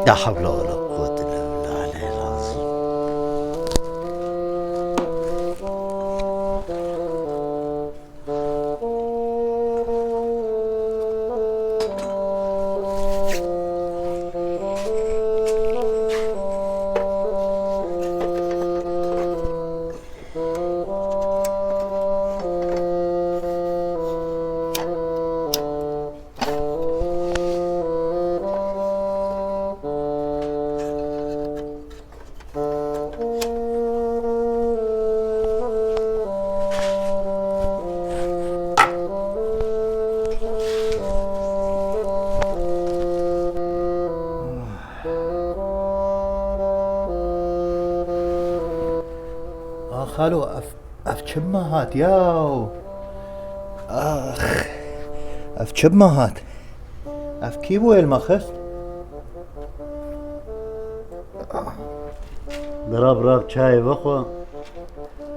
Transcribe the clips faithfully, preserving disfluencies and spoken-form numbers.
لا حول ولا قوة إلا بالله العلي العظيم. Ah, xalo, ev, ev çi bi me hat yaw? Ax, ev çi bi me hat? Ev kî bû êl me xist? Birab, birab, çayê vexwe.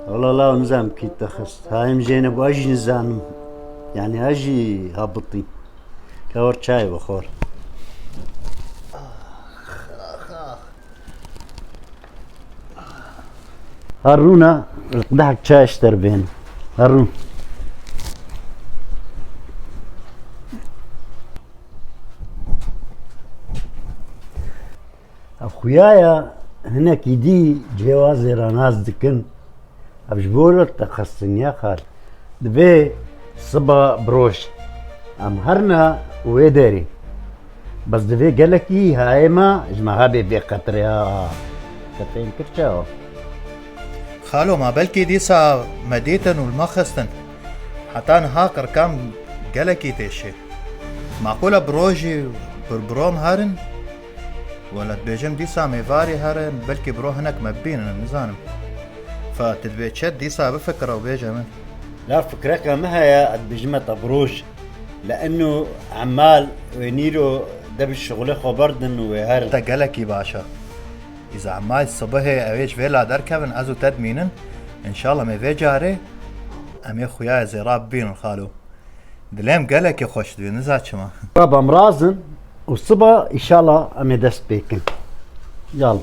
Wala law nizanim kî te xist. Ha, em jêne bû, ez jî nizanim. Yanî ez jî habitî. Ka wer çayê vexwar. Her rûna, qidehek çay ji te re bên. Her rûn. Ev xuya ya hinekî dî cihê wa zêranaz dikin. Ev ji bo te xistin ya xal. Divê siba bi roj em herina wê derê. Bes divê gelekî hayê me ji me hebê vê qetirê ha. Te fêm kir çawa? Xalo, ma belkî dîsa me dîtin û li me xistin. Heta niha qirkan gelekî têşê. Maqûl e bi rojî bi, bi ro em herin? Wela dibêjim dîsa em ê varî herin, belkî bi ro hinek me bibînin, nizanim. Fa, tu dibê çi, dîsa bifikire û bêje min. La fikreke min heye, ez dibêjime te bi roj. Li eno emal wê nîro de bi şixulê xwe berdin û wê herin. Te gelekî baş e. Îza emal sibihê ew ê ji vê la derkevin, ez û te dimînin. Înşallah em ê vê carê em ê xuyayê zêra bibînin xalo. Dilê em gelekî xweş dibî, niza çima. Rab em razin û siba înşallah em ê dest pê kin. Yallah.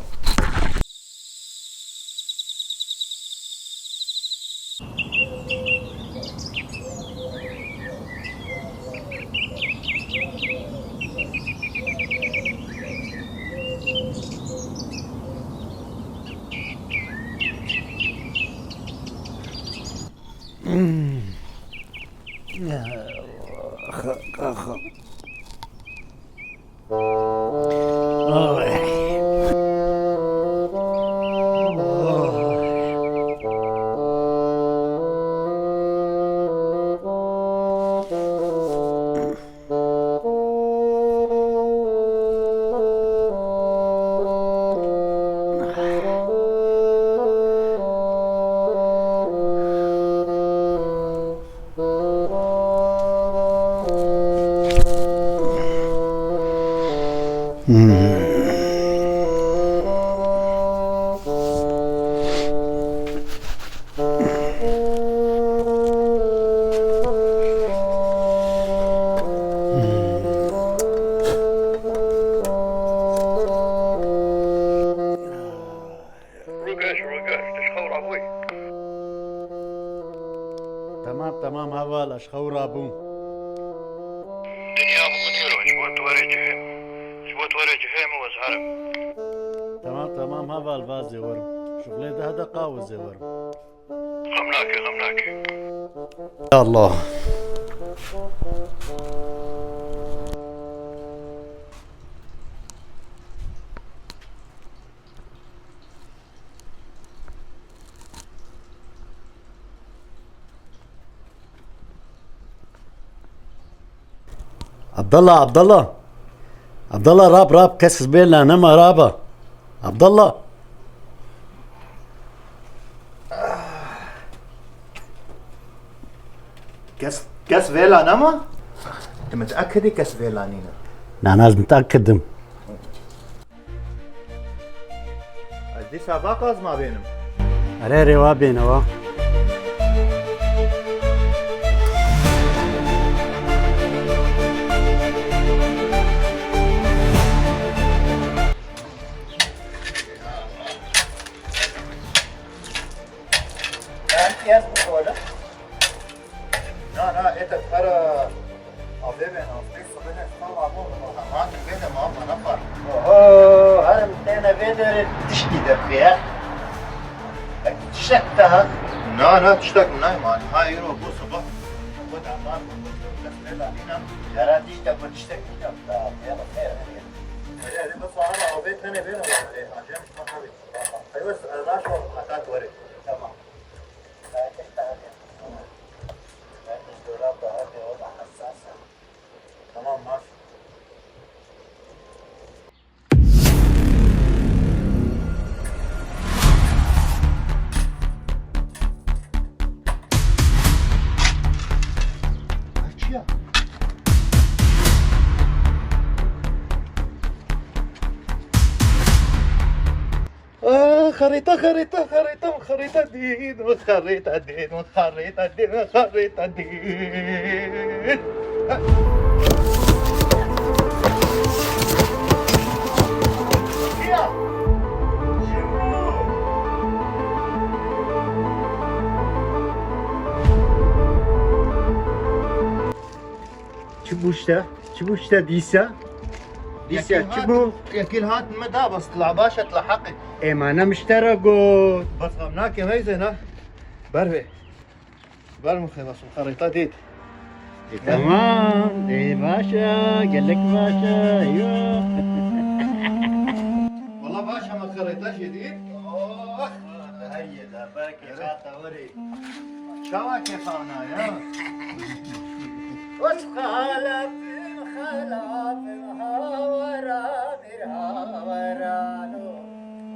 Rugeş, rugeş, tu ji xew rabûyî? Temam, temam, heval, ez ji xew rabûm. Dinya bi xwe têro, ji bo tu were cihê min. Ji bo tu were cihê min, ez herim. Temam, temam, heval, va zê werim. Şuxulê deh deqa û zê werim. Xem nake, xem nake. Ya Allah. Abdallah, Abdallah. Abdallah, rab, rab, kes bê la nema raba. Abdallah. Kes, kes vê la nema? Tu miteekidî kes vê la nîne? Na, na, ez miteekidim. Ez dîsa va qazma bênim. Erê, erê, wa bêne, wa. Oho, herim têne vê derê tiştî derdiye. Tiştek te hat? Na, na, tiştek nayê man. Ha, îro bû sibah. Ku da man, ku da man, ku da man. Jara dî te ku tiştek nîne. Erê, erê, bes ana avê tenê bêne, erê, hacem, bak abi. Aywa, raş ol, hata doğru. Tamam. Tamam, mafi. Ev çi ya? Aa, xerîta, xerîta, xerîta, xerîta dîn, xerîta dîn, xerîta dîn, xerîta dîn. Çi bû işte? Çi bû işte dîsa? Dîsa çi bû? Yekî hat, yekî hat me da, bes tila baş e, tila heqî. Ê, ma ne miştera got. Bes xem nake meyzê ne. Ber vê. Ber mixê, bes xerîta dît. E, tamam. Ê, baş e. Gelek baş e. Yo. Wala baş e, me xerîta jî dît. Oh. Her yê de. Belkî hata werê. Çawa kêfana ya? Wes xelefim, xelefim, hawara bir hawarano.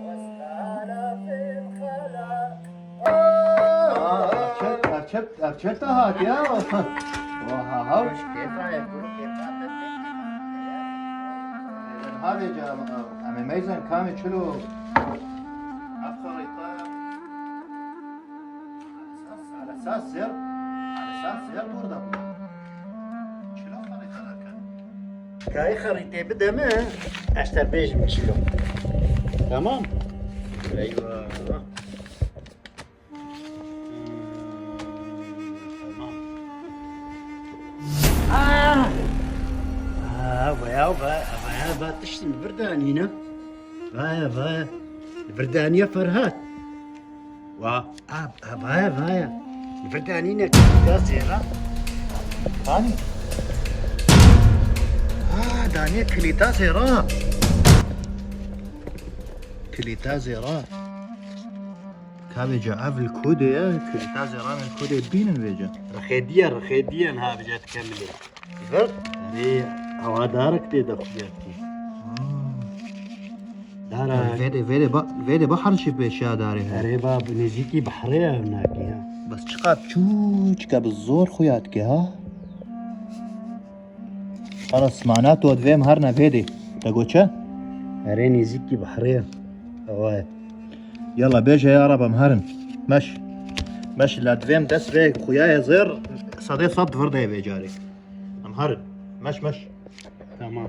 Wes xelefim, xelef-, Aa, ev çet, ev çet, ev çet hat ya. Oha, ha. Hoş kêfa ye, gul kêfa ye. Ha, vêca, em, em ê meyzên kamê çilo. Ev xerîta. Esas zêr, esas zêr burada bû. Çilo xerîta derken. Kayê xerîtê bide min, ez te bêjim çilo. Tamam. Eyvallah. Tamam. Ah! Ah, vaya, vaya, vaya, va tiştin birdanîne. Vaya, vaya. Birdaniye Ferhat. Wa, a, a, vaya, vaya. Birdaniye kilîta zêra. Hani? Ah, daniye kilîta zêra. Kilîta zêra. Ka vêca ev li ku de ye, ku ta zêranên ku de bînin vêca. Rixêdiye, rixêdiye niha vêca dike milê. Ver? Erê, hewadarek tê de xuya dikî. Hmm. Dara. Vêde, vêde ba, vêde ba her şey pêşiya darê he. Erê ba, bi nêzîkî behrê ye nakî ya. Bes çiqas çûçike bi zor xuya dike ha. Xelas, mana tu divêm herine vêdê. Te got çi? Erê nêzîkî behrê ye. Ewa ye. Yala bêje ya Rab em herin. Meş. Meş la divêm dest vê xuyayê zêr sedê sed vir de vê carê. Em herin. Meş, meş. Tamam.